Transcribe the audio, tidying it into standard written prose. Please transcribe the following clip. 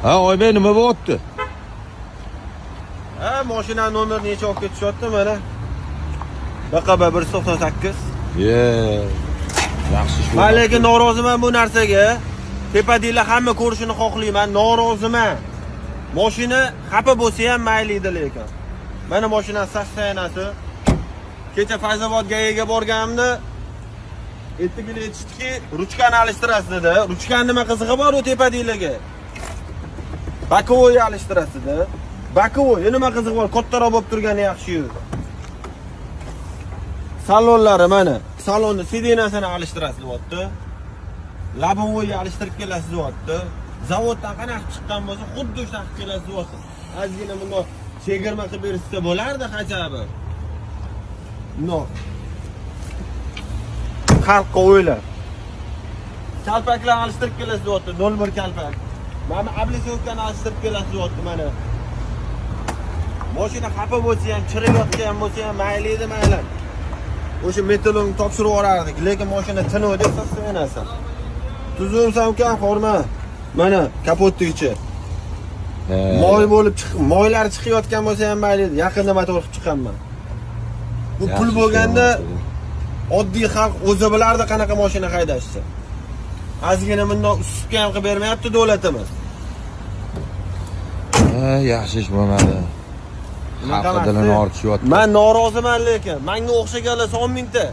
Ha, Oybek, nima bo'lyapti? Ha, mashina nomer necha olib ketishyapti mana. BQB 198. Ye. Yaxshi ish. Men lekin noroziman bu narsaga. Tepadagilar hamma ko'rishini xohlayman, noroziman. Mashina xafa bo'lsa ham mayli edi lekin. Mana mashina состояния si. Kecha Fayzobod ГАИ ga borganimda ertaga aytishdiki, ruchkani alishtirasiz dedi. Ruchkani nima qizig'i bor u tepadagilarga? Боковой alishtirasiz dedi. Боковой nima qizig'i bor? Kattaroq bo'lib turgani yaxshi-yu. Salonlari mana, salonni сиденья sini alishtirasiz deyapti. Лобовой alishtirib kelasiz deyapti. Zavoddan qanaqa chiqqan bo'lsa, xuddi shunaqa qilib kelasiz deyapti. Ozgina bundoq chegirma qilib berishsa bo'lardi хотя бы. Bundoq xalqqa o'ylab. Kalpaklarni alishtirib kelasiz deyapti, 01 kalpak. Mana облицовка ni alishtirib kelasiz deyapti mana. Mashina xafa bo'lsa ham, chiriyotgan bo'lsa ham mayli edi, mayli. O'sha металлолом topshirib yuborardik, lekin mashina tinuvdi состояния si. Tuzumsan ukam, horma. Mana kapotni ichi. Moy bo'lib chiq, moylar chiqayotgan bo'lsa ham mayli edi. Yaqinda motor qilib chiqqanman. Bu pul bo'lganda oddiy xalq o'zi bilardi qanaqa mashina haydashni. Ozgina bundoq ustga ham qilib bermayapti davlatimiz. Ha, yaxshi ish bo'lmadi. Unaqa Xalqqa emas-da. dilini ortishyapti. Men noroziman lekin. Menga o'xshaganlar son mingta.